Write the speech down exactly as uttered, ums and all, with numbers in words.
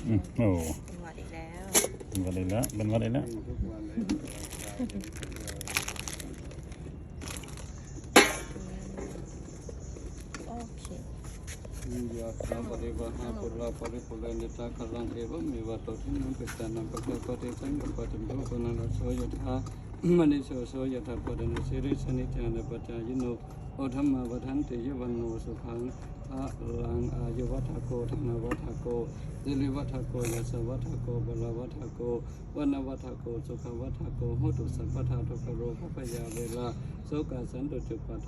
อืม โอ้ เป็นหวัดอีกแล้ว เป็นหวัดอีกแล้ว เป็นหวัดอีกแล้ว โอเค Yathā vārivahā pūrā paripūrenti sāgaraṃ, evameva ito dinnaṃ petānaṃ upakappati. Saṅkappā cando pannaraso yathā, maṇi jotiraso yathā. Puraṇo sirisampanno, siriṃso nirāsayuṃ, taṃ vaññū sukhī sukyaṃ bhavantu. Yuttamanaṃ vaḍḍhanti yāvajuṃ, yuttamāyuṃ vaḍḍhako, dhanavaḍḍhako, sirivaḍḍhako, yasavaḍḍhako, balavaḍḍhako, vaṇṇavaḍḍhako, sukhavaḍḍhako hotu sabbadā. Dukkharogabhayā verā sokā sattu cupaddavā,